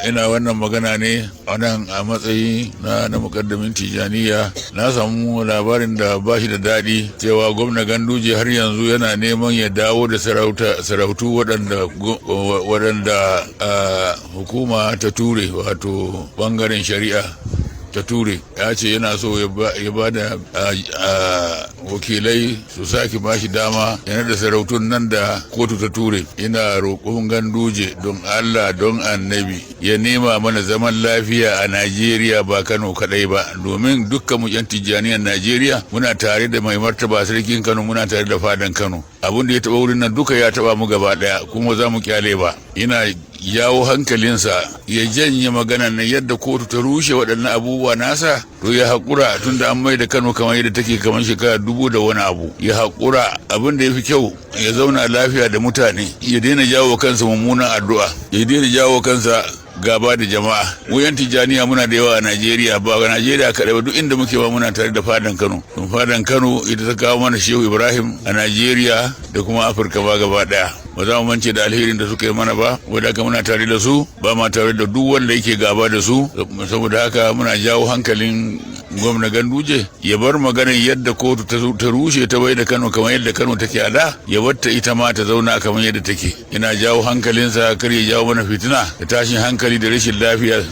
Ina wannan magana ne a nan a matsayi na mukaddamin Tijaniya. Na samu labarin da ba shi da daɗi cewa gwamna Ganduje har yanzu yana neman ya dawo da sarautu waɗanda hukuma ta ture, wato bangaren shari'a ta ture. Ya ce yana so ya ba da wakilai su sake ba shi dama yana da sarautun nan da kotu ta ture. Ina roƙon Ganduje, don Allah don Annabi, ya nema mana zaman lafiya a Najeriya, ba Kano kadai ba, domin dukkan mu yan Tijjaniyar Najeriya muna tare da mai martaba sarkin Kano, muna tare da fadan Kano. Abin da ya taɓa wurin nan duka ya taɓa mu gaba ɗaya, kuma za mu kyale ba. Ina jawo hankalinsa ya janye maganan nan. Yadda kotu ta rushe waɗannan abubuwa nasa, to ya haƙura, tunda an mai da Kano kamar yadda take kamar shekara dubu da wani abu. Ya haƙura. Abin da ya fi kyau, ya zauna lafiya da mutane, ya daina jawo kansa mummunan addu'a, ya daina jawo kansa gaba da jama'a. Mu yan Tijjaniya muna da yawa a Najeriya, ba ga Najeriya kaɗai ba, duk inda muke ba muna tare da fadan Kano. Don fadan Kano ita ta kawo mana Shehu Ibrahim a Najeriya da kuma Afirka ba gaba ɗaya. Ba za mu mance da alherin da suka yi mana ba. Wadda haka muna tare da su, ba ma tare da duk wanda yake gaba da su. Saboda haka muna jawo hankalin gwamna Ganduje ya bar maganar yadda kotu ta rushe ta bai da Kano kamar yadda Kano take a da, ya batta ita ma ta zauna kamar yadda take. Ina jawo hankalinsa kar ya jawo mana fitina da tashin hankali da rashin lafiya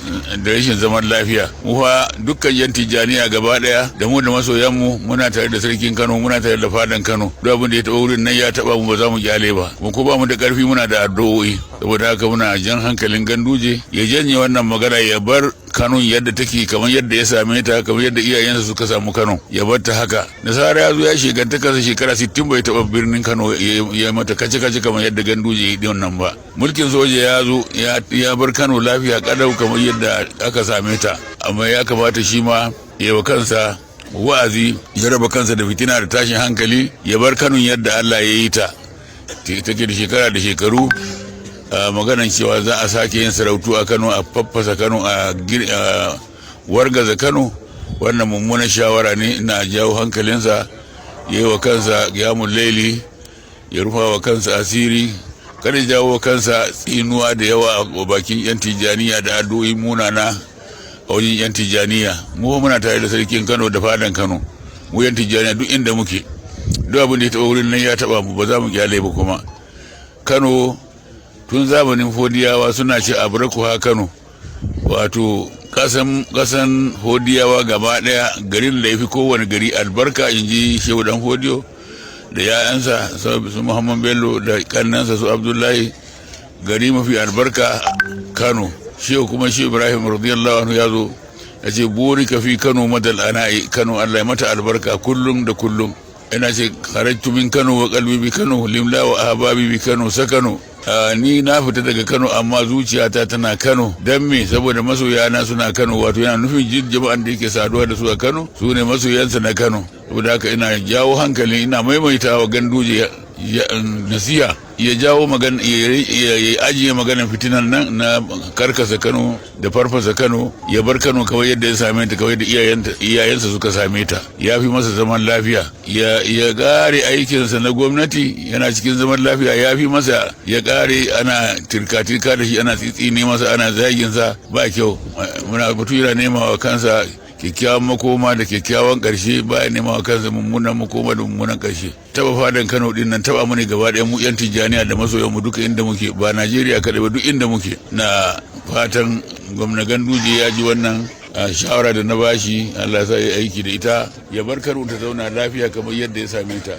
da rashin zaman lafiya. Mu fa dukkan yan Tijjaniya gaba daya, da mu da masoyan mu, muna tare da sarkin Kano, muna tare da fadan Kano. Duk abin da ya taba wurin nan ya taba mu, ba za mu kyale ba. Mu ko ba mu da karfi, muna da addu'o'i. Saboda haka muna jan hankalin Ganduje ya janye wannan magana, ya bar Kano yadda take, kamar yadda ya same ta, kamar yadda iyayensa suka samu Kano, ya bar ta haka. Nasara ya zo ya shiganta kansa shekara 60 bai taɓa birnin Kano ya mata kace kace kamar yadda Ganduje ya yi wannan ba. Mulkin soja ya zo ya bar Kano lafiya kadau kamar yadda aka same ta. Amma ya kamata shi ma ya wa kansa wa'azi, ya raba kansa da fitina da tashin hankali, ya bar Kano yadda Allah ya yi ta take da shekara da shekaru. Maganan cewa za a sake yin sarautu a Kano, a faffasa Kano, a wargaza Kano, wannan mummunan shawara ne. Ina jawo hankalinsa ya yi wa kansa yamun laili, ya rufa wa kansa asiri, kada ya jawo wa kansa tsinuwa da yawa a bakin yan Tijjaniya da addu'o'i munana a wajen yan Tijjaniya. Mu muna tare da sarkin Kano da fadan Kano. Mu yan Tijjaniya duk inda muke, duk abin da ya taɓa wurin nan ya taɓa mu, ba za mu kyale ba. Kuma Kano tun zamanin Fodiyawa suna ce abrakuha Kano, wato kasan Fodiyawa gaba daya, garin da ya fi kowane gari albarka, in ji Shehu Dan Fodiyo da ya'yansa su Muhammad Bello da kannansa su Abdullahi. Gari mafi albarka Kano. Shehu kuma, Shehu Ibrahim radiyallahu anhu, ya zo ya ce burika fi Kano madal ana'i. Kano Allah ya mata albarka kullum da kullum. Ina ce kharajtu min Kano wa qalbi bi Kano limla wa ahbabi bi Kano sakano. Ni na fita daga Kano amma zuciyata tana Kano. Dan me? Saboda masoyana suna Kano. Wato yana nufin jin jama'an da yake saduwa da su a Kano su ne masoyansa na Kano. Saboda haka ina jawo hankali, ina maimaita wa Ganduje nasiha ya jawo magana, ya ajiye maganar fitinan nan na karkasa Kano da farfasa Kano, ya bar Kano kawai yadda ya same ta, kawai da iyayensa suka same ta. Ya fi masa zaman lafiya. Ya kare aikinsa na gwamnati yana cikin zaman lafiya, ya fi masa ya kare ana tirka-tirka da shi, ana tsitsine masa, ana zaginsa. Ba kyau. Muna mutu yana nema wa kansa kyakkyawan makoma da kyakkyawan ƙarshe, baya nema wa kansa mummunan makoma da mummunan ƙarshe. Taba fadan Kano din nan taba mu ne gaba ɗaya, mu yan Tijjaniya da masoyan mu duka inda muke, ba Najeriya kaɗai ba, duk inda muke. Na fatan gwamna Ganduje ya ji wannan shawara da na bashi. Allah ya sa ya aiki da ita, ya bar Kano ta zauna lafiya kamar yadda ya same ta.